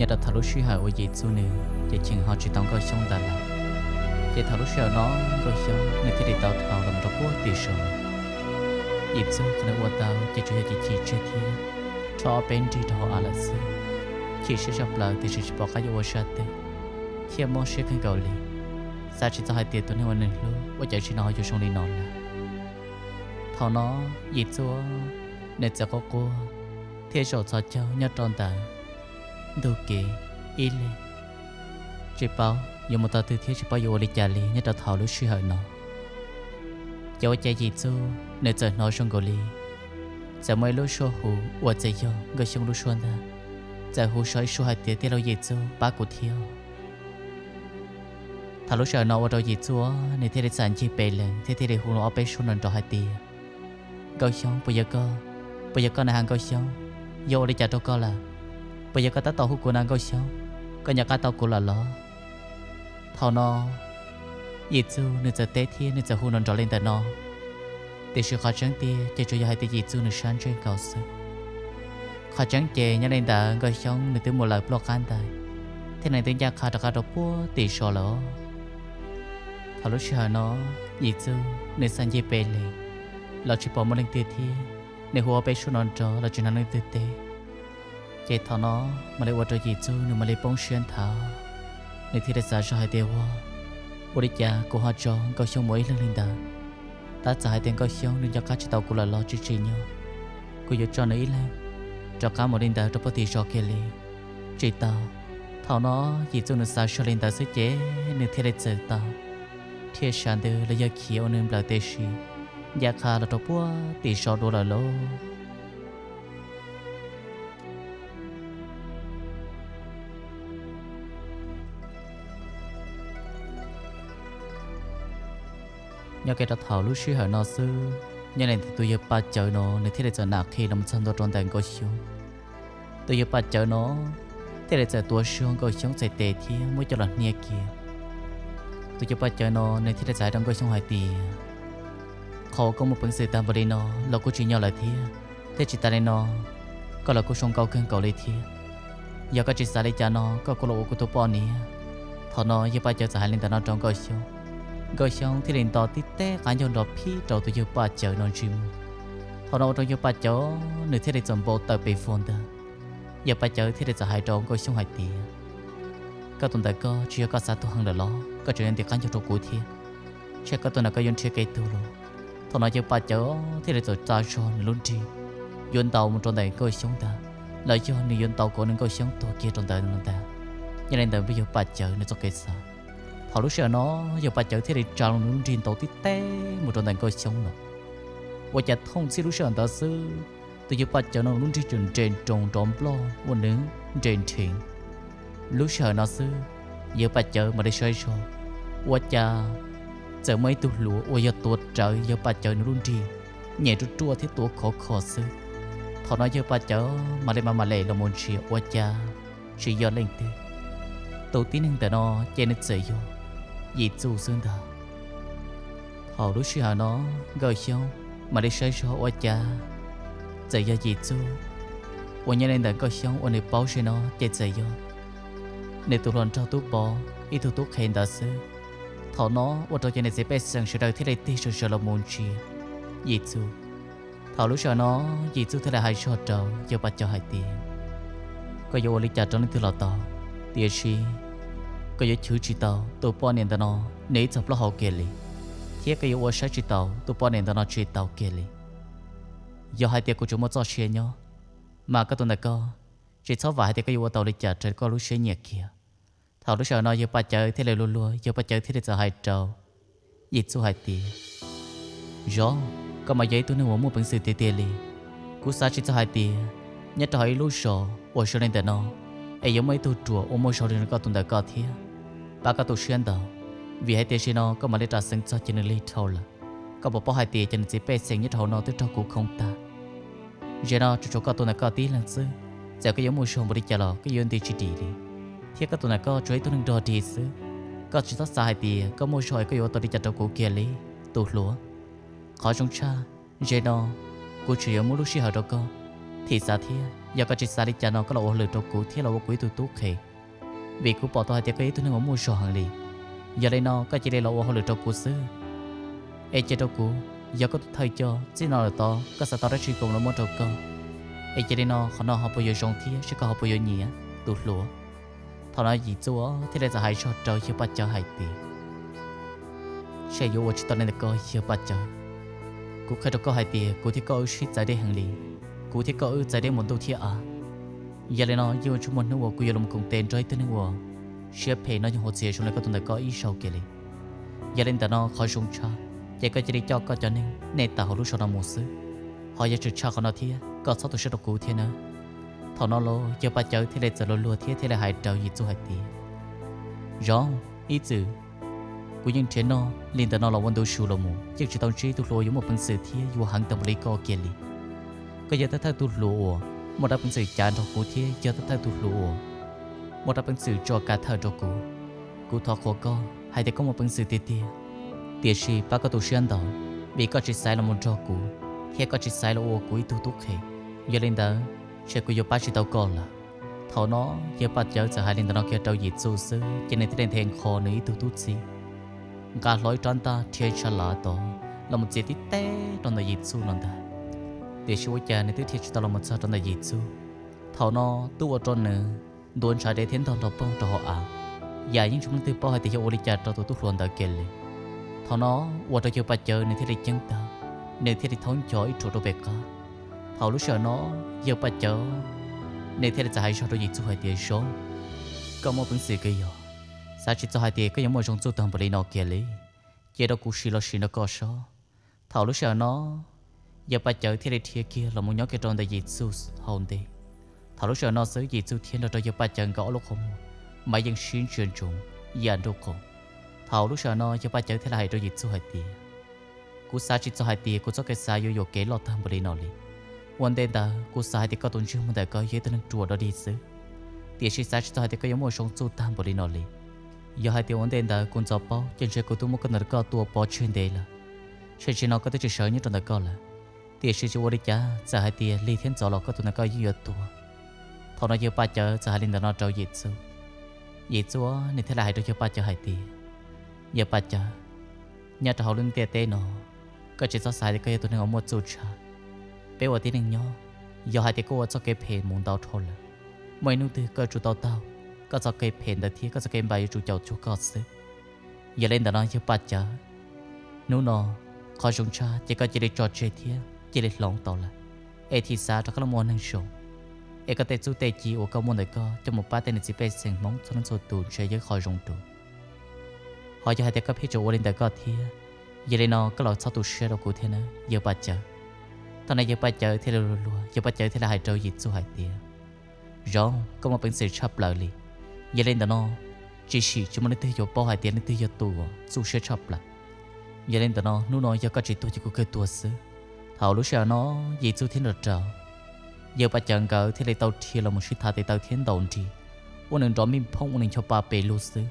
Nyob rau thaum lub sij hawm uas Yim Txuj nws ces cheem ho tsis tau Nkauj Xyoob ntawd lawm, ces thaum lub sij hawm no Nkauj Xyoob nws thiaj li tau dhau los rau puag tim saud. Yim Txuj qhov nws ua tau ces tsuas yog chim chim tseg thiab rho ob peb nrig rau hauv av lawm xwb. Chim siab tshaj plaws tiam sis tsis pom qab yuav ua zaj twg, thiab mob siab kawg nkaus li, xav tsis txog hais tias tus neeg uas nws hlub ua cas sim no ho yuav zoo li no lawm. Thaum no Yim Txuj nws txawm quaj quaj thiab zaum txhos caug nyob rau ntawm ntug kev ib leeg, tsis paub yuav mus tog twg thiab tsis paub yuav ua li cas li nyob rau thaum lub sij hawm no. Ces ua cas Yim Txuj nws txawm hnov zoo nkaus li txawm muaj ib lub suab hu uas txawm yog Nkauj Xyoob lub suab ntag, txawm hu so ib suab hais tias, Tij laug Yim Txuj, pab kuv thiab. Thaum lub sij hawm no ua rau Yim Txuj nws thiaj li txawm ncig pes lees thiab thiaj li hu los ob peb suab nrov nrov hais tias, Nkauj Xyoob, puas yog koj? Puas yog koj na has Nkauj Xyoob? Yog ua li cas rau koj lawm? Puas yog koj tab tom hu kuv na Nkauj Xyoob? Koj nco qab tau kuv lawm los? Thaum no Yim Txuj nws txawm teb thiab nws txawm hu nrov nrov li ntawm no, tiam sis qhov tseeb tiag ces tsuas yog hais tias Yim Txuj nws sab ntsej nkaus xwb. Qhov tseeb ces nyob li ntawd Nkauj Xyoob nws twb mus lawm ploj qab ntag, thiab nws twb ncaj qha rov qab rau puag tim saud lawm. Thaum lub sij hawm no Yim Txuj nws txawm ncig pes lees los tsis pom muaj leej twg thiab, nws hu ob peb suab nrov nrov los tsis hnov leej twg teb. Ces thaum no mam li ua rau Yim Txuj nws mam li poob siab nthav, nws thiaj li xav zog hais tias, Ua, ua li cas kuv ho tso Nkauj Xyoob mus ib leeg li ntawd? Tab txawm hais tias Nkauj Xyoob nws nco qab tsis tau kuv lawm los tsis tsim nyog kuv yuav tso nws ib leeg rov qab mus li ntawd rau puag tim zos kiag li. Tsis tau. Thaum no Yim Txuj nws xav zog li ntawd xwb ces nws thiaj li txawm tau rhia sab ntws los yog khiav ua nws nplawm tes si ncaj qha los rau puag tim zos dua lawm lauj. Nyob kiag rau thaum lub sij hawm no xwb, nyob li ntawd tus yawg Paj Cawv no nws thiaj li txawm nam qhi los mus txog ntua rau ntawm Nkauj Xyoob. Tus yawg Paj Cawv no thiaj li txawm tuav zog Nkauj Xyoob txhais tes thiab muab coj los hnia kiag. Tus yawg Paj Cawv no nws thiaj li txawm hais rau Nkauj Xyoob hais tias, Qhov uas koj muaj peev xwm tag npaum li no los kuj tsim nyog lawm thiab, thiab tsis tas li no koj los kuj zoo nkauj kawg nkaus li thiab. Yog koj tsis xav li cas no koj kuj los ua kuv tus poj niam. Thaum no yawg Paj Cawv txawm hais li ntawd no rau Nkauj Xyoob, Nkauj Xyoob thiaj li nto tib teg qab ncaug nrov phib rau tus yawg Paj Cawv no ntsej muag. Thaum no ua rau yawg Paj Cawv nws thiaj li txawm npau taws pes vog ntag. Yawg Paj Cawv thiaj li txawm hais rau Nkauj Xyoob hais tias, Koj tus ntawm koj tsis yog koj xav tuag heev lawm los koj tseem yuav ntim qab ncaug rau kuv thiab? Ntshe koj tus ntawm koj yuav nrhiav kev tuag los. Thaum no yawg Paj Cawv thiaj li txawm tsa zog nws lub nrig yuav ntaus mus rau ntawm Nkauj Xyoob ntag, los yog nws yuav ntaus kom nws Nkauj Xyoob tuag kiag rau ntawd no ntag. Nyob li ntawd yawg Paj Cawv nws txoj kev xav. Thaum lub sij hawm no yawg Paj Cawv thiaj li tsa nws lub nrig ntaus tib teg mus rau ntawm Nkauj Xyoob no. Ua cas thooj txhij lub sij hawm ntawd xwb, tus yawg Paj Cawv no lub nrig txawm nres nroos nrov nploj ua nws nres nrheev. Lub sij hawm no xwb, yawg Paj Cawv mam li saib zog, ua cas txawm muaj ib tug hluas uas yog tuav rawv yawg Paj Cawv nws lub nrig, nyem ruaj ruaj thiab tuav khov kho xwb. Thaum no yawg Paj Cawv mam li mam mam lem los mus ntsia ua cas tsis yog leej twg. Tus tib neeg ntawm no ces nws txawm yog Yim Txuj xwb ntag. Thaum lub sij hawm no Nkauj Xyoob mam li saib zog ua cas txawm yog Yim Txuj. Uas nyob li ntawm Nkauj Xyoob uas nws paub ze no ces txawm yog nws tus hluas nraug Tub Pov ib tug tub qhe ntawd xwb. Thaum no ua rau cov niam txiv pej xeem sawv daws thiaj li tig sawv sawv los mus ntsia Yim Txuj. Thaum lub sij hawm no Yim Txuj thiaj li hais zog rau yawg Paj Cawv hais tias, Koj yuav ua li cas rau leej twg los tau, tiam sis koj yuav chwv tsis tau tus poj niam ntawm no nws ib txog plaub hau kiag li, thiab koj yuav ua saib tsis taus tus poj niam ntawm no tsis tau kiag li. Yog hais tias kuv tseem muaj txoj sia nyob, mas koj tus ntawm koj tsis txhob vam hais tias koj yuav ua tau li cas raws koj lub siab nyiam kiag. Thaum lub sij hawm no yawg Paj Cawv thiaj li luag luag, yawg Paj Cawv thiaj li txawm hais rau Yim Txuj hais tias, Zov, koj mas yog ib tug neeg uas muaj peev xwm tiag tiag li. Kuv xav tsis txog hais tias nyob rau hauv ib lub zos uas zoo li ntawm no es yuav muaj ib tug ruam uas muaj zog li koj tus ntawm koj thiab. Pab koj tu siab ntau, vim hais tias sim no koj mam li ras xeev txog cov neeg lig dhau lawm. Koj puas paub hais tias cov niam txiv pej xeem nyob rau hauv no twb raug kuv khoom tag. Zaum no tsuas tshuav koj tus ntawm koj tib leeg xwb, txawm koj yuav muaj zog npaum li cas los koj yuav nti tsis dim li. Thiab koj tus ntawm koj tsuas ib tug neeg dog dig xwb, koj tsis txhob xav hais tias koj muaj zog es koj yuav ua tau li cas rau kuv kiag li, tus hluas. Qhov zoo tshaj, zaum no kuv tseem yuav muab lub sij hawm rau koj thim xav thiab Yog koj tsis xav li cas no koj los ua hauj lwm rau kuv thiab los ua kuv ib tug tub qhe, vim kuv pom tau hais tias koj yog ib tug neeg uas muaj zog heev li. Yog li no koj cia li los ua hauj lwm rau kuv xwb. Es cia rau kuv, yog koj tus thawj coj txij no lawm tod koj xav tau dab tsi kuv mam li muab rau koj. Es cia li no qhov no ho puas yuav zoo thiab seb koj ho puas yuav nyiam tus hluas? Thaum no Yim Txuj thiaj li txawm hais zog rau yawg Paj Cawv hais tias, Ntshe yuav ua tsis tau li ntawd koj yawg Paj Cawv. Kuv qhia rau koj hais tias kuv thiab koj wb sib txawv deb heev li, kuv thiab koj wb txawv deb mus ntuj thiab av. Yog li no yeej ua tsis muaj hnub uas kuv yuav los koom tes nrog ib tug neeg uas siab phem no nyob hauv txhia zoo li koj tus ntawm koj ib zaug kiag li. Yog li ntawm no qhov zoo tshaj ces koj cia li coj koj cov neeg nej tawm hauv lub zos no mus xwb. Ho yog tseem tshaj qhov no thiab koj txhob tu siab rau kuv thiab nawb. Thaum no los yawg Paj Cawv thiaj li txawm luag luag thiab thiaj li hais rau Yim Txuj hais tias, Zoo, ib txwm kuv yeej nrhiav noj li ntawm no los ua ntu zus los mus yeej tsis tau ntsib tus hluas uas yuav muaj peev xwm thiab yuav heev tag npaum li koj kiag li. Koj yog thawj thawj tus hluas uas muaj rab peev xwm cav nrog kuv thiab yog thawj thawj tus hluas uas muaj rab peev xwm tso kav thawj rau kuv. Kuv thov qhuas koj hais tias koj muaj peev xwm tiag tiag, tiam sis pab koj tu siab ntau, vim koj tsis xaiv los mus nrog kuv, thiab koj tsis xaiv los ua kuv ib tug tub qhe. Yog li ntawd, ntshe kuv yuav pab tsis tau koj lawm. Thaum no yawg Paj Cawv txawm hais li ntawm no kiag rau Yim Txuj xwb ces nws thiaj li nthe nqho nws ib tug tub txib, nqa hlo ib rab ntaj rhiav tsha lav tod los mus txiav tib teg rau ntawm Yim Txuj no ntag. Tiam sis ua cas nws twb rhiav tsis tau los mus txog rau ntawm Yim Txuj, thaum no twb ua rau nws ntuav ntshav dev thiab ntog nrog poog rau hauv av. Yam yeej tsis muaj leej twg paub hais tias yog ua li cas rau tus tub hluas ntawd kiag li. Thaum no ua rau yawg Paj Cawv nws thiaj li ceeb tag, nws thiaj li thaub nco ib rhuav rau pem qab. Thaum lub sij hawm no yawg Paj Cawv nws thiaj li txawm hais zog rau Yim Txuj hais tias, Zoo, koj muaj peev xwm kawg yog, xav tsis txog hais tias koj yuav muaj zoo txuj tag npaum li no kiag li. Cia rau kuv sim los sim nrog koj sob. Thaum lub sij hawm no yawg Paj Cawv thiaj li rhiav kiag los mus nyob kiag rau ntawm Yim Txuj hauv ntej. Thaum lub sij hawm no xwb Yim Txuj thiab nrog rau yawg Paj Cawv nkawd ob lub qhov muag mas yeej sib ntsia ntsoov yam nruj qhov. Thaum lub sij hawm no yawg Paj Cawv thiaj li hais rau Yim Txuj hais tias, Kuv xav tsis txog hais tias kuv txoj kev xav yuav yuam kev loj tag npaum li no li. Ua ntej ntawd kuv xav hais tias koj tus ntsej muag ntawm koj yog ib tug neeg ruam dog dig xwb, tiam sis xav tsis txog hais tias koj yuav muaj zoo txuj tag npaum li no li. Yog hais tias ua ntej ntawd kuv ntxov paub ces ntshe kuv twb muab koj ntawm koj tua pov tseg ntev lawm. Tshem tsis no koj twb tsis sawv nyob rau ntawm koj lawm. Tiam sis tsis ua li cas, txawm hais tias lig thiab ntxov los koj tus ntawm koj yeej yuav tuag. Thaum no yawg Paj Cawv txawm hais li ntawm no rau Yim Txuj. Yim Txuj nws thiaj li hais rau yawg Paj Cawv hais tias, Yawg Paj Cawv, nyob rau hauv lub ntiaj teb no, koj tsis txhob xav hais tias koj yog tus neeg uas muaj txuj tshaj. Peb ua tib neeg nyob, yog hais tias koj ua txoj kev phem mus ntau dhau lawm, muaj ib hnub twg koj yuav tsum tau taug koj txoj kev phem ntawd thiab koj txoj kev npam yuav tsum caum cuag koj xwb. Yog li ntawm no yawg Paj Cawv, hnub no qhov zoo tshaj ces koj cia li tso tseg thiab cia li hloov tau lawm, es thim xav rov qab los ua neeg zoo, es koj tej txuj tej ci uas koj muaj ntawm koj coj mus pab tej niam txiv pej xeem Hmoob txhua leej txhua tus ntshe yog ib qho zoo dua. Ho yog hais tias koj pheej tseem ua li ntawm koj thiab, yog li no koj los txhob tu siab rau kuv thiab nawb yawg Paj Cawv. Thaum no yawg Paj Cawv thiaj li luag luag, yawg Paj Cawv thiaj li hais rau Yim Txuj hais tias, Zoo, koj muaj peev xwm tshaj plaws li. Yog li ntawm no tsis sim tsis muaj leej twg yuav paub hais tias leej twg yog tus uas txuj siab tshaj plaws. Yog li ntawm no hnub no yog koj tsis tuag ces kuv kawg tuag xwb. Thaum lub sij hawm no Yim Txuj thiab nrog rau yawg Paj Cawv nkawd thiaj li tau rhiav los mus sib thav tes taw thiab ntaus nrig, ua nws nrov mij phooj ua nws ncho pa pes lug xwb.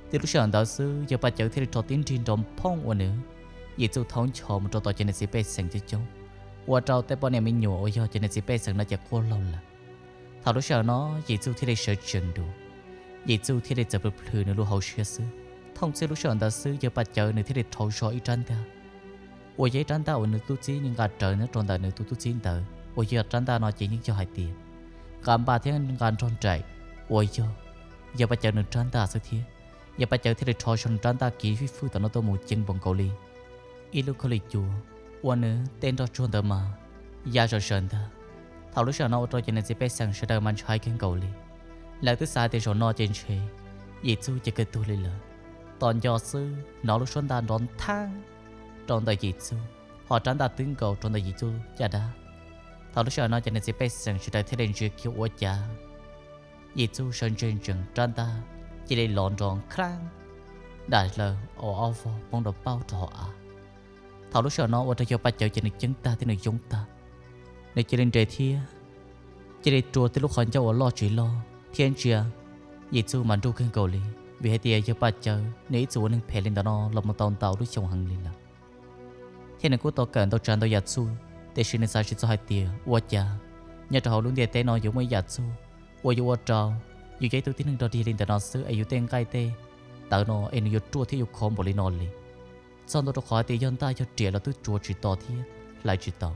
Tib lub sij hawm ntawd xwb yawg Paj Cawv thiaj li rho tib nrig nrov phooj ua nws, Yim Txuj thaub ncho mus rau tom cov niam txiv pej xeem coob coob, ua rau tej poj niam me nyuam uas yog cov niam txiv pej xeem no ces quaj laug lawm. Thaum lub sij hawm no Yim Txuj thiaj li sawv tsees dua, Yim Txuj thiaj li txawm plhws plhws nws lub hauv siab xwb. Thooj txij lub sij hawm ntawd xwb yawg Paj Cawv nws thiaj li rhau zog ib rab ntaj, uas yog ib rab ntaj uas nws tub txib nqa rawv nyob rau ntawm nws tus tub txib ntawd, uas yog rab ntaj no ces yeej yog hais tias nqa npaj thiab nqa nrog nraim, uas yog yawg Paj Cawv nws rab ntaj xwb thiab. Yawg Paj Cawv thiaj li rhau zog nws rab ntaj kiv fij fwj tom no tuaj mus ceev npaum nkaus li ib lub khaub lig cua, ua nws tej nroj tsuag ntawd mas ya zom zaws ntag. Thaum lub sij hawm no ua rau cov niam txiv pej xeem sawv daws mas ntshai kawg nkaus li. Lawv twb xav hais tias zaum no ces ntshe Yim Txuj ces kawg tuag li lawm. Tos nco xwb hnov lub suab ntaj nrov ntheeb rau ntawm Yim Txuj, ho rab ntaj twb nkaus rau ntawm Yim Txuj caj dab. Thaum lub sij hawm no cov niam txiv pej xeem sawv daws thiaj li ntsia kiag ua cas Yim Txuj sawv ntseg ntsees rab ntaj cia li lov nrov khaab dam laws ob vog poob rau pauj rau hauv av. Thaum lub sij hawm no ua rau yawg Paj Cawv ces nws ceeb tag thiab nws yoob tag, nws cia li nres thiab cia li rua tib lub qhov ncauj uas loj tsis loj thiab ntsia Yim Txuj mas nruj kawg nkaus li, vim hais tias yawg Paj Cawv nws ib txwm ua neeg phem li ntawm no los mus tau ntau lub xyoo heev li lawm, thiab nws kuj tau kawm ntau tsav ntau yam txuj, tiam sis nws xav tsis txog hais tias ua cas Nyob rau hauv lub ntiaj teb no yuav muaj ib yam txuj uas yuav ua rau yus yog ib tug tib neeg rog dig li ntawm no xwb es yus tej nqaij tej tawv no es nws yuav ruaj thiab yuav khov npaum li no li. Txog ntua rau qhov hais tias yog ntaj yog riam los twb tsuav tsis to thiab hlais tsis tau,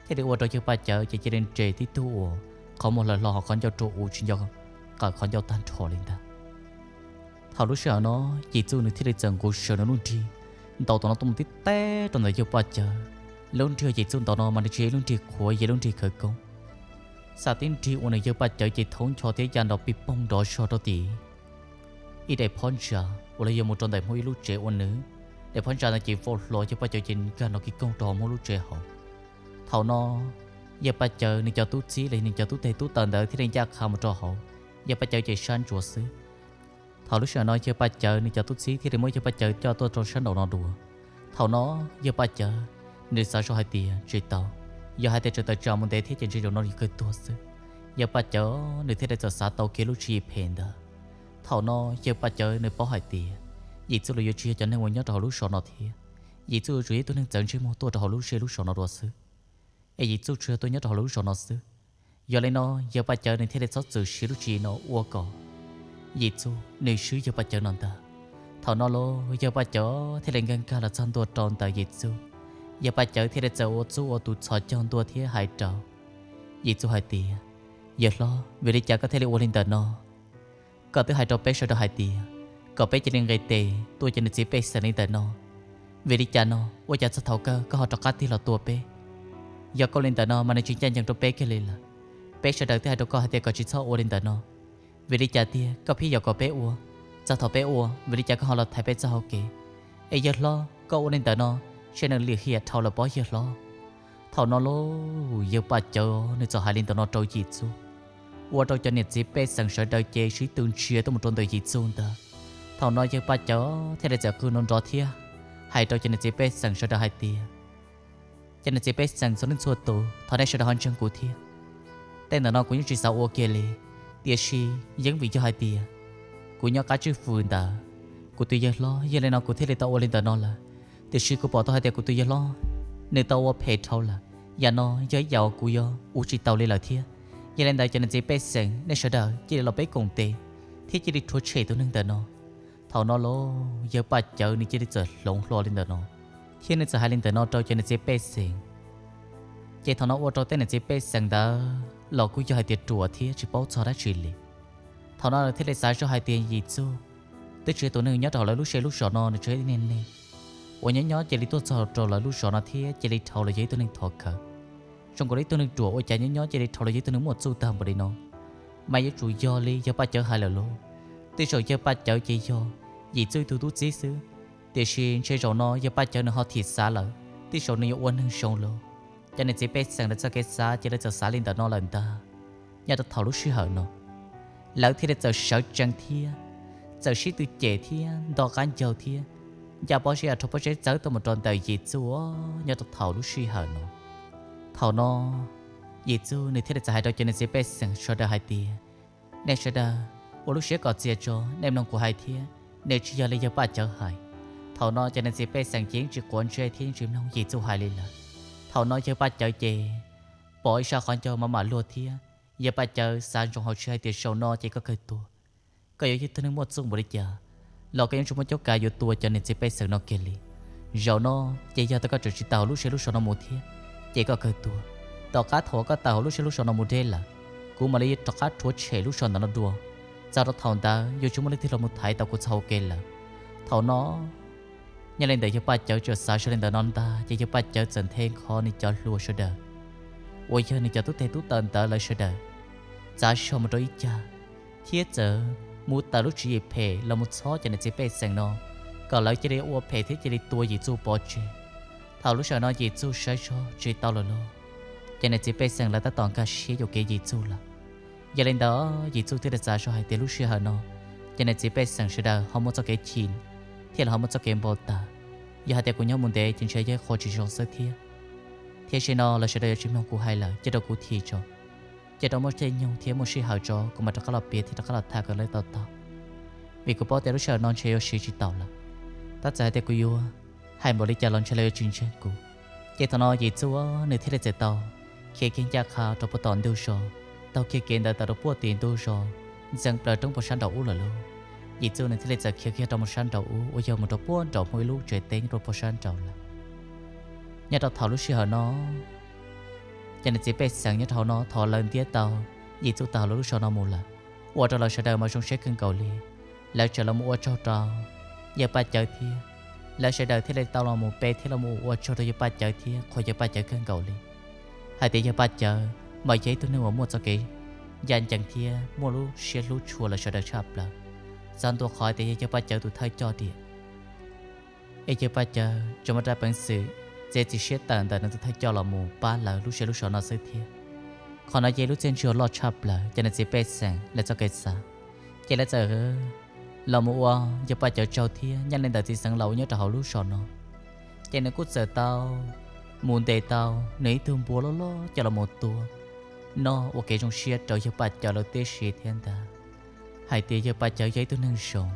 thiaj li ua rau yawg Paj Cawv ces cia li nres tib tug uas qhov muag hlawv hlo hos qhov ncauj rua uv tsis nco qawm qhov ncauj tag nrho li ntag. Thaum lub sij hawm no Yim Txuj nws thiaj li txawm nqus sawv nws lub nrig ntaus tom no tuaj mus tib teb rau ntawm yawg Paj Cawv. Lub nrig Yim Txuj ntaus no mas nws tsis yog ib lub nrig qhuav, yog lub nrig khawv koob. Xam tib nrig uas nws yawg Paj Cawv ces thoob ncho thiab ya nrov pig poog nrov zog rau tim ib daim phab ntsa uas los yog mus rau ntawm Hmoob ib lub tsev uas nws daim phab ntsa ntawd ces vau hlo, yawg Paj Cawv ces nkag nrov kiv koog rau hauv Hmoob lub tsev hauv. Thaum no yawg Paj Cawv nws cov tub txib los yog nws cov tub teg tub taw ntawd thiaj li ncaj qha mus rau hauv, yawg Paj Cawv ces sab ntsuav xwb. Thaum lub sij hawm no yawg Paj Cawv nws cov tub txib thiaj li muab yawg Paj Cawv coj tuaj rau sab nraum no dua. Thaum no yawg Paj Cawv nws xav zoj hais tias tsis tau, yog hais tias tseem tawm tsam mus ntev thiab ces ntshe zaum no yuav kawg tuag xwb. Yawg Paj Cawv nws thiaj li txawm xav tau kiag lub tswv yim phem ntawd. Thaum no yawg Paj Cawv nws paub hais tias Yim Txuj los yuav tsis yog cov neeg uas nyob rau hauv lub zos no thiab. Yim Txuj tsuas yog ib tug neeg txawv ntsej muag tuaj rau hauv lub zej lub zos no dua xwb, es Yim Txuj tsuas yog tuaj nyob rau hauv lub zos no xwb. Yog li no yawg Paj Cawv nws thiaj li txhob txwm siv lub tswv yim no ua kom Yim Txuj nws swb yawg Paj Cawv no ntag. Thaum no los yawg Paj Cawv thiaj li nkag nkag los txog ntua rau ntawm Yim Txuj. Yawg Paj Cawv thiaj li txawm ua txuj ua tus txhos caug ntua thiab hais rau Yim Txuj hais tias, yawg hlob, vim li cas koj thiaj li ua li ntawm no? Koj twb hais rau peb sawv daws hais tias kom peb cia li nqis tes tua cov niam txiv pej xeem li ntawm no, vim li cas no ua cas txog thaum kawg koj ho rov qab tig los tua peb? Yog koj ua li ntawm no mas nws tsis ncaj ncees rau peb kiag li lawm. Peb sawv daws twb hais rau koj hais tias kom tsis txhob ua li ntawm no, vim li cas tiag koj pheej yuam kom peb ua? Txog thaum peb ua, vim li cas koj ho los thaiv peb txoj hau kev? Es yawg hlob, koj ua li ntawm no, ntshe nws lim hiam dhau lawm pob yawg hlob. Thaum no lauj, yawg Paj Cawv nws txawm hais li ntawm no rau Yim Txuj, ua rau cov niam txiv pej xeem sawv daws ces sib tw ntsia tuaj mus rau ntawm Yim Txuj ntag. Thaum no yawg Paj Cawv thiaj li txawm qw nrov nrov thiab hais rau cov niam txiv pej xeem sawv daws hais tias, cov niam txiv pej xeem txhua leej txhua tus, thov nej sawv daws ho ntseeg kuv thiab. Tej ntawm no kuv yeej tsis xav ua kiag li, tiam sis yeej vim yog hais tias kuv nyob qab tswj fwm ntawd, kuv tus yawg hlob, yog li no kuv thiaj li tau ua li ntawm no lawm. Tiam sis kuv pom tau hais tias kuv tus yawg hlob nws tau ua phem dhau lawm, yam no yog ib yam uas kuv yuav ua tsis tau li lawm thiab. Yog li ntawd cov niam txiv pej xeem nej sawv daws cia li los peb koom tes thiab cia li rhuav tshem tus neeg ntawm no. Thaum no lauj, yawg Paj Cawv nws cia li txawm hloov hlo li ntawm no, thiab nws txawm hais li ntawm no rau cov niam txiv pej xeem. Ces thaum no ua rau tej niam txiv pej xeem ntawd los kuj yog hais tias ruam thiab tsis paub txog dab tsi li. Thaum no lawv thiaj li xav zoj hais tias Yim Txuj twb tsis yog tus neeg nyob rau hauv lawv lub zej lub zos no, nws tsuas yog ib neeg neeg uas nyob nyob cia li tuaj txog rau lawv lub zos no thiab cia li dhau los yog ib tug neeg thov khawv. Zoo nkaus li ib tug neeg ruam ua cas nyob nyob cia li dhau los yog ib tug neeg muaj txuj tag npaum li no. Mas yuav tsum yog li yawg Paj Cawv hais lawm lauj. Tej zaum yawg Paj Cawv ces yog Yim Txuj ib tug tub txib xwb, tiam sis ntshe zaum no yawg Paj Cawv nws ho thim xav lawm, tej zaum nws yuav ua neeg zoo lauj. Cov niam txiv pej xeem lawv txoj kev xav ces lawv txawm xav li ntawm no lawm ntag. Nyob rau thaum lub sij hawm no, lawv thiaj li txawm sawv tsees thiab txawm sib tw cem thiab nto qab ncaug thiab ncaj pob zeb rho pob zeb txawb tuaj mus rau ntawm Yim Txuj. Nyob rau thaum lub sij hawm no, thaum no Yim Txuj nws thiaj li txawm hais rau cov niam txiv pej xeem sawv daws hais tias, nej sawv daws ua lub siab kom txias tso, nej mloog kuv hais thiab, nws tsis yog li yawg Paj Cawv hais. Thaum no cov niam txiv pej xeem ces yeej tsis quav ntsej thiab yeej tsis mloog Yim Txuj hais li lawm. Thaum no yawg Paj Cawv ces pom ib sab qhov ncauj mam mam luag thiab, yawg Paj Cawv xav ntsoov hauv siab hais tias zaum no ces koj kawg tuag. Koj yuav yog tus neeg muaj txuj npaum li cas los koj yeej tsis muaj cuab kav yuav tua cov niam txiv pej xeem no kiag li. Zaum no ces yog tias koj tseem tsis tawm hauv lub zej lub zos no mus thiab ces koj kawg tuag. Tom qab thaum uas koj tawm hauv lub zej lub zos no mus deb lawm, kuv mam li rov qab rhuav tshem lub zos ntawm no dua. Txog rau thaum ntawd yuav tsis muaj leej twg los mus thaiv tau kuv txoj hau kev lawm. Thaum no nyob li ntawm yawg Paj Cawv tseem xav zoj li ntawm no ntag ces yawg Paj Cawv txawm nthe nkho nws cov hluas sawv daws uas yog nws cov tub teg tub taw ntawd lawv sawv daws txav zog mus rau ib cag, thiab txawm mus tawm lub tswv yim phem los mus txhob cov niam txiv pej xeem no kom lawv cia li ua phem thiab cia li tua Yim Txuj pov tseg. Thaum lub sij hawm no Yim Txuj saib zog tsis tau lawm lauj, cov niam txiv pej xeem lawv tab tom nkag siab yuam kev Yim Txuj lawm. Yog li ntawd Yim Txuj thiaj li xav zog hais tias lub sij hawm no cov niam txiv pej xeem sawv daws ho muaj txoj kev chim thiab los ho muaj txoj kev npau taws. Yog hais tias kuv nyob mus ntev ces ntshe yog ib qho tsis zoo xwb thiab. Tiam sis no lawv sawv daws yuav tsis mloog kuv hais lawm, cia rau kuv thim tso, cia rau muaj caij nyoog thiab muaj sij hawm tso kuv mam rov qab los piav thiab rov qab los tham kom lawv tau taub. Vim kuv paub tias lub sij hawm no ntshe yuav siv tsis taus lawm, tab txawm hais tias kuv yuav hais npaum li cas los ntshe lawv yuav tsis ntseeg kuv. Ces thaum no Yim Txuj nws thiaj li txawm tau khiav kiag ncaj qha rau puag tom ntug zos, taug kiag kev ntawd tawm rau puag tim ntug zos, ntxeev plaws roob puag sab nraum ub lawm lauj. Yim Txuj nws thiaj li txawm khiav kiag rau mus sab nraum ub uas yog mus rau puag nraum muaj ib lub tsev teb nyob rau puag sab nraud lawm. Nyob rau thaum lub sij hawm no, ces nws txiv pej xeem nyob rau hauv no thaum lawv ntiab tau Yim Txuj tawm hauv lub zos no mus lawm, ua rau lawv sawv daws mas zoo siab kawg nkaus li. Lawv txawm los mus ua tsaug rau yawg Paj Cawv thiab, lawv sawv daws thiaj li tau los mus pe thiab los mus ua tsaug rau yawg Paj Cawv thiab qhuas yawg Paj Cawv kawg nkaus li, hais tias yawg Paj Cawv mas yog ib tug neeg uas muaj txoj kev ncaj ncees thiab muaj lub siab hlub tshua lawv sawv daws tshaj plaws. Txog ntua qhov hais tias yog yawg Paj Cawv tus thawj coj tiag, es yawg Paj Cawv tsuas muaj rab peev xwm txiav txim siab tawm ntawm nws tus thawj coj los mus pab lawv lub zej lub zos no xwb thiab. Qhov no yog ib lub txiaj ntsig uas loj tshaj plaws, ces nws txiv pej xeem lawv txoj kev xav, ces lawv txawm los mus ua yawg Paj Cawv tsaug thiab. Nyob li ntawd txiv xeev laus uas nyob rau hauv lub zos no, ces nws kuj txawm tau mus ntes tau nws ib tug npua loj loj coj los mus tua noj ua kev zoo siab rau yawg Paj Cawv lawv tib si thiab ntag, hais tias yawg Paj Cawv yog ib tug neeg zoo.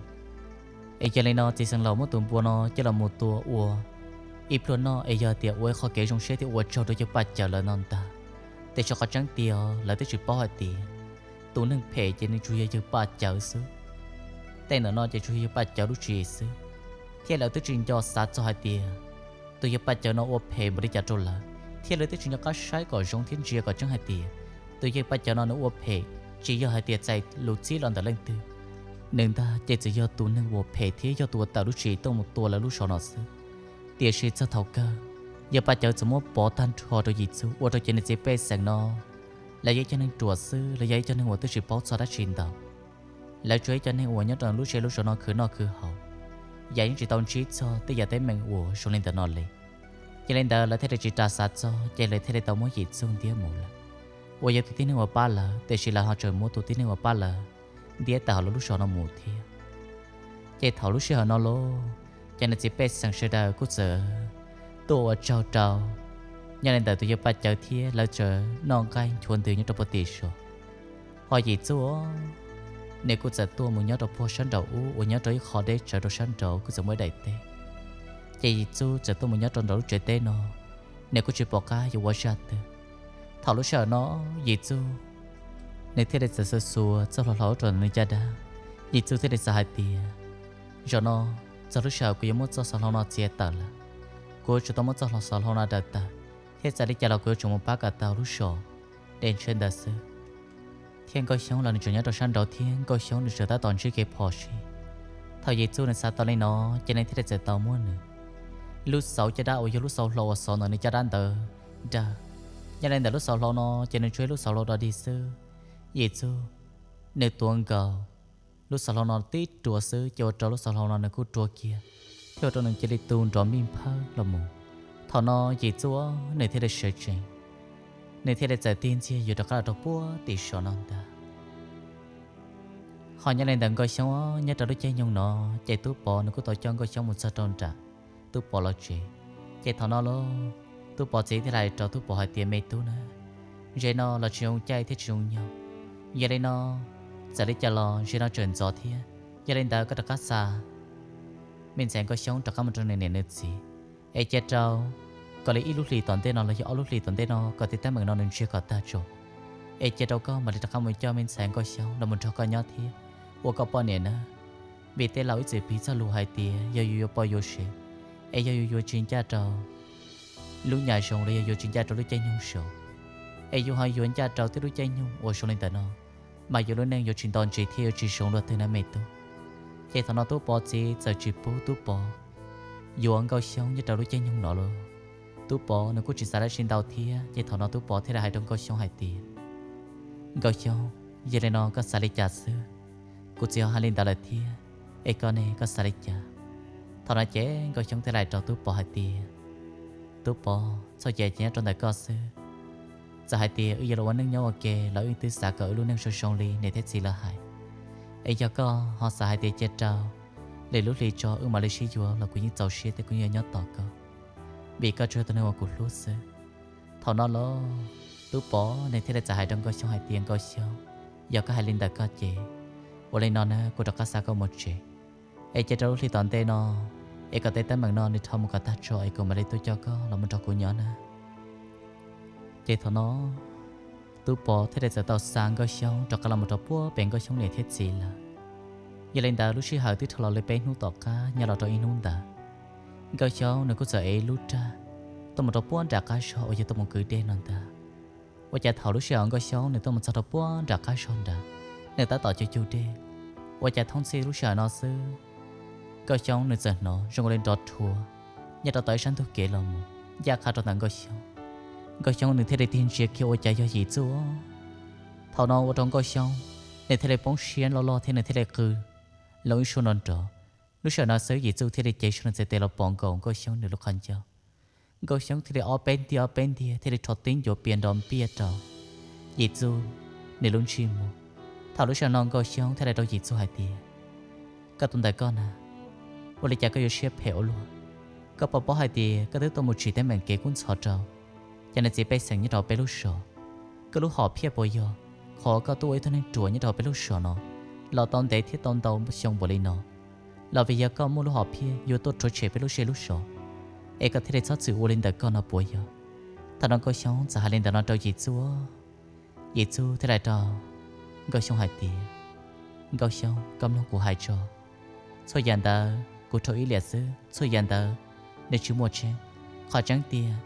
Es yog li no txiv xeev laus muab tus npua no coj los mus tua ua ib pluag noj es yog tias ua ib qho kev zoo siab thiab ua tsaug rau yawg Paj Cawv lawv no ntag. Tiam sis qhov tseeb tiag lawv twb tsis paub hais tias tus neeg phem ces nws tsuas yog yawg Paj Cawv xwb. Tej ntawm no ces tsuas yog yawg Paj Cawv lub tswv yim xwb, thiab lawv twb tsis nco xav txog hais tias tus yawg Paj Cawv no ua phem npaum li cas rau lawv, thiab lawv twb tsis nco qab saib kom zoo thiab ntsia kom tseeb hais tias tus yawg Paj Cawv no nws ua phem tsis yog hais tias txais lus txib los ntawm leej twg. Nws ntag ces txawm yog tus neeg ua phem thiab yog tus uas tawm lub tswv yim tuaj mus tua lawv lub zos no xwb. Tiam sis txog thaum kawg, yawg Paj Cawv txawm muab pov tag nrho rau Yim Txuj, ua rau ces nws txiv pej xeem no lawv yog ib co neeg ruam xwb, lawv yog ib co neeg uas twb tsis paub txog dab tsi ntau. Lawv tsuas ib co neeg uas nyob rau lub zej lub zos no khwv noj khwv haus, yam yeej tsis tau ntsib txog tej yam teeb meem uas zoo li ntawm no li. Yog li ntawd lawv thiaj li tsis ras xav txog, ces lawv thiaj li tau muab Yim Txuj ntiab mus lawm, uas yog tus tib neeg uas pab lawv, tiam sis lawv ho tseem muab tus tib neeg uas pab lawv ntiab tawm hauv lawv lub zos no mus thiab. Ces thaum lub sij hawm no lauj, ces nws txiv pej xeem sawv daws kuj txawm tuaj ua tsaug rau. Nyob li ntawd tus yawg Paj Cawv thiab lawv txawm noj nqaij nchuav ntws nyob rau puag tim zos. Ho Yim Txuj, nws kuj txawm tuaj mus nyob rau puag sab nraum ub uas nyob rau ib qho deb tsawv rau sab nraud kuj txawm muaj ib daim teb. Ces Yim Txuj txawm tuaj mus nyob rau nraum lub tsev teb no, nws kuj tsis pom qab yuav ua zaj twg. Thaum lub sij hawm no, Yim Txuj nws thiaj li txawm xuas xuas txoj hlua hlau rau nws caj dab. Yim Txuj thiaj li xav hais tias, zaum no txog lub sij hawm kuv yuav muab txoj xov hlau no txiav tawm lawm. Kuv yuav tsum tau muab txoj xov hlau no daws tawm, thiab txawm li cas los kuv yuav tsum mus pab kom tau lub zos dej ntshiab ntawd xwb. Thiab Nkauj Xyoob los nws tseem nyob rau sab nraud thiab, Nkauj Xyoob nws tseem tab tom ntsib kev phom sij. Thaum Yim Txuj nws xav tau li no, ces nws thiaj li txawm tau muab nws lub xauv caj dab uas yog lub xauv hlau uas xov ntawm nws caj dab ntawd daws. Nyob li ntawm lub xauv hlau no ces nws tsuas yog lub xauv hlau dog dig xwb. Yim Txuj nws tuav nkaus lub xauv hlau no tib rua xwb ces ua rau lub xauv hlau no nws kuj rua kiag, thiab ua rau nws cia li tu nrov mij nphawj los mus. Thaum no Yim Txuj nws thiaj li sawv tsees, nws thiaj li txawm tig ntxiag yuav rov qab los rau puag tim zos no ntag. Ho nyob li ntawm Nkauj Xyoob nyob rau lub caij nyoog no, ces Tub Pov nws kuj tau coj Nkauj Xyoob mus txog rau nram Tub Pov lawv tsev. Ces thaum no lauj, Tub Pov txiv thiaj li hais rau Tub Pov hais tias, me tub na, ze no los tsis zoo caij thiab tsis zoo nyoog. Yog li no, txawm li cas los ze no tseem ntxov thiab, yog li ntawd koj rov qab xa me ntxhais Nkauj Xyoob rov qab mus rau nws niam nws txiv, es cia rau kom li ib lub hlis tom ntej no los yog ob lub hlis tom ntej no kom tej teeb meem no nws ntsiag kom tag tso, es cia rau koj mam li rov qab mus coj me ntxhais Nkauj Xyoob los mus nrog koj nyob thiab ua koj poj niam na. Vim tej laus ib txwm piv txog lus hais tias yog yus yuav poj yuav sev, es yog yus yuav tsis ncaj rau lub nyam zoo los yog yuav tsis ncaj rau lub caij nyoog zoo, es yus ho yuav ncaj rau tej lub caij nyoog uas zoo li ntawm no, mas yus lub neej yuav tsis nto ntsis thiab yuav tsis zoo luaj twg na me tub. Ces thaum no Tub Pov txiv txawm tsis pub Tub Pov yuav Nkauj Xyoob nyob rau lub caij nyoog no lauj. Tub Pov nws kuj tsis xav dab tsi ntau thiab, ces thaum no Tub Pov thiaj li hais rau Nkauj Xyoob hais tias, Nkauj Xyoob, yog li no koj xav li cas xwb? Kuv txiv ho hais li ntawd lawm thiab, es koj ne koj xav li cas? Thaum no ces Nkauj Xyoob thiaj li hais rau Tub Pov hais tias, Tub Pov, txhob cia ces nyob rau ntawm koj xwb. Txawm hais tias wb yuav los ua neej nyob ua ke los wb twb xav kom wb lub neej zoo zoo li niam thiab txiv lawv hais. Es yog koj ho xav hais tias cia rau lwm lub hli tso wb mam li sib yuav los kuv yeej txaus siab thiab kuv yeej yuav nyob tos koj, vim koj tsuas yog tus neeg uas kuv hlub xwb. Thaum no los Tub Pov nws thiaj li txawm hais rau Nkauj Xyoob hais tias, Nkauj Xyoob, yog koj hais li ntawd koj ces ua li no na, kuv rov qab xa koj mus tsev, es cia rau lub hli tom ntej no, es kom tej teeb meem no nws dhau mus kom tag tso es kuv mam li tuaj coj koj los mus nrog kuv nyob na. Ces thaum no Tub Pov thiaj li txawm tau xa Nkauj Xyoob rov qab los mus rau puag pem Nkauj Xyoob niam thiab txiv lawm. Yog li ntawd lub sij hawm twb dhau los li peb hnub tom qab nyob los rau ib hnub ntawd, Nkauj Xyoob nws kuj txawm ev lub raj tuaj mus rau puag nram qab zog uas yog tuaj mus kwv dej no ntag. Ua cas thaum lub sij hawm Nkauj Xyoob nws tuaj mus txog rau puag nram qab zog nrad, nws tab tom cug cug dej, ua cas thoob txhij lub sij hawm no xwb Nkauj Xyoob nws txawm hnov zoo li nrov rhuav nyob rau tom ib sab ntug kev los mus ncaj qha rau ntawm Nkauj Xyoob. Nkauj Xyoob nws thiaj li tig ntsia kiag ua cas yog Yim Txuj. Thaum no ua rau Nkauj Xyoob nws thiaj li poob siab loj loj thiab nws thiaj li qw loo ib suab nrov nrov. Lub sij hawm no xwb Yim Txuj thiaj li cev zog nws txhais tes los pom nkaus Nkauj Xyoob nws lub qhov ncauj. Nkauj Xyoob thiaj li ob peb ntiag ob peb ntiag thiaj li rho tib ncuav pias nrov npiaj rau Yim Txuj nws lub ntsej muag. Thaum lub sij hawm no Nkauj Xyoob thiaj li rau Yim Txuj hais tias, koj tus ntawm koj na, ua li cas koj yuav siab phem ua luaj? Koj puas paub hais tias koj twb tuaj mus tsim teeb meem kev kub ntxhov rau cov niam txiv pej xeem nyob rau peb lub zos? Koj lub hom phiaj puas yog qhov koj tuaj ua ib tug neeg ruam nyob rau peb lub zos no los tau ntev thiab tau ntau xyoo npaum li no, los vim yog koj muaj lub hom phiaj yuav tuaj rhuav tshem peb lub zej lub zos, es koj thiaj li txhob txwm ua li ntawm koj no puas yog? Thaum no Nkauj Xyoob txawm hais li ntawm no rau Yim Txuj. Yim Txuj thiaj li rau Nkauj Xyoob hais tias, Nkauj Xyoob, koj mloog kuv hais tso. Txhua yam ntawd kuv rho ib liam xwb, txhua yam ntawd nws tsis muaj tseeb. Qhov tseeb tiag,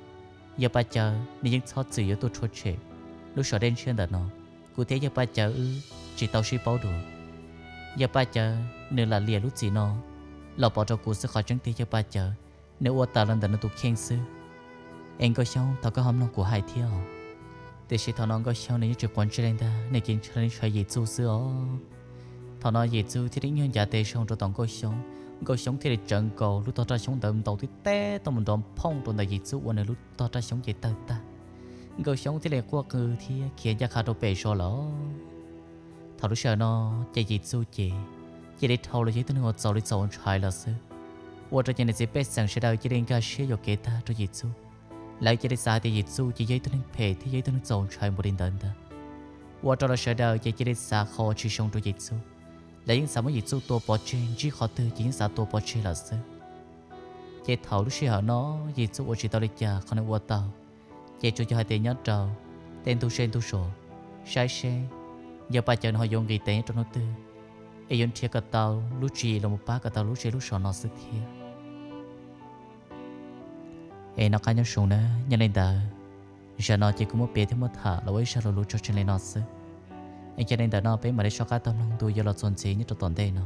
yawg Paj Cawv nws yeej txhob txwm yuav tuaj rhuav tshem lub zos Dej Ntshiab ntawm no. Kuv thiab yawg Paj Cawv wb tsis tau sib paub dua. Yawg Paj Cawv nws lam liam lub txim no los pov rau kuv xwb, qhov tseeb tiag yawg Paj Cawv nws ua tas los ntawm nws tus kheej xwb. Es Nkauj Xyoob, thov koj ho mloog kuv hais thiab os. Tiam sis thaum no Nkauj Xyoob nws yeej tsis quav ntsej li ntag, nws ces ntshai li ntshai Yim Txuj xwb os. Thaum no Yim Txuj thiaj li nyuag ncav tes zoo rau tom Nkauj Xyoob, Nkauj Xyoob thiaj li tsawv nkaus lub tog raj xyoob ntawd ntaus tib teb tuaj mus nrov phooj rau ntawm Yim Txuj uas nws lub tog raj xyoob ces tawg tag. Nkauj Xyoob thiaj li quaj qw thiab khiav ncaj qha rau pem zos lawm. Thaum lub sij hawm no ces Yim Txuj ces cia li dhau los yog ib tug neeg uas txaus li txaus ntshai lawm xwb, ua rau cov niam txiv pej xeem sawv daws cia li nkag siab yuam kev tag rau Yim Txuj. Lawv cia li xav hais tias Yim Txuj ces yog ib tug neeg phem thiab yog ib tug neeg txaus ntshai npaum li ntawd ntag. Ua rau lawv sawv daws ces cia li xav qhov tsis zoo rau Yim Txuj. Lawv yeej xav muab Yim Txuj tua pov tseg, ntsib qhov twg ces yeej xav tua pov tseg lawm xwb. Ces thaum lub sij hawm no Yim Txuj ua tsis tau li cas qhov nws ua tau, ces tsuas yog hais tias nyob rau tej ntug zej ntug zos saib seb yawg Paj Cawv nws ho yuav nqis tes nyob rau hnub twg, es yuav nrhiav kom tau lub tswv yim los mus pab kom tau lub zej lub zos no xwb thiab. Es noj qab nyob zoo na, yog li ntawd, zaum no ces kuv muab piav thiab muab tham los ua ib zaj lus tso tseg li no xwb. Es yog li ntawd no peb mam li soj qab taug mloog ntu yuav los txuas ntxiv nyob rau tom ntej no.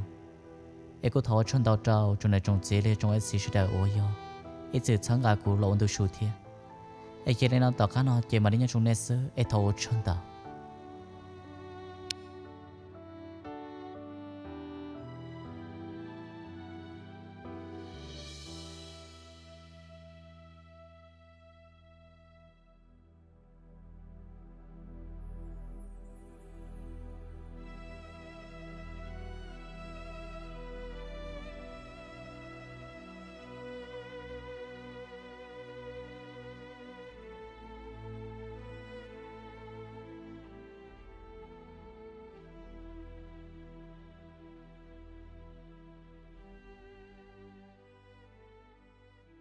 Es kuj thov ua tsaug ntau rau tsoom niam tsoom txiv los yog tsoom F C sawv daws uas yog ib txwm txhawb nqa kuv los ua ntu zus thiab. Es yog li no tom qab no ces mam li nyob zoo nej xwb es thov ua tsaug ntau.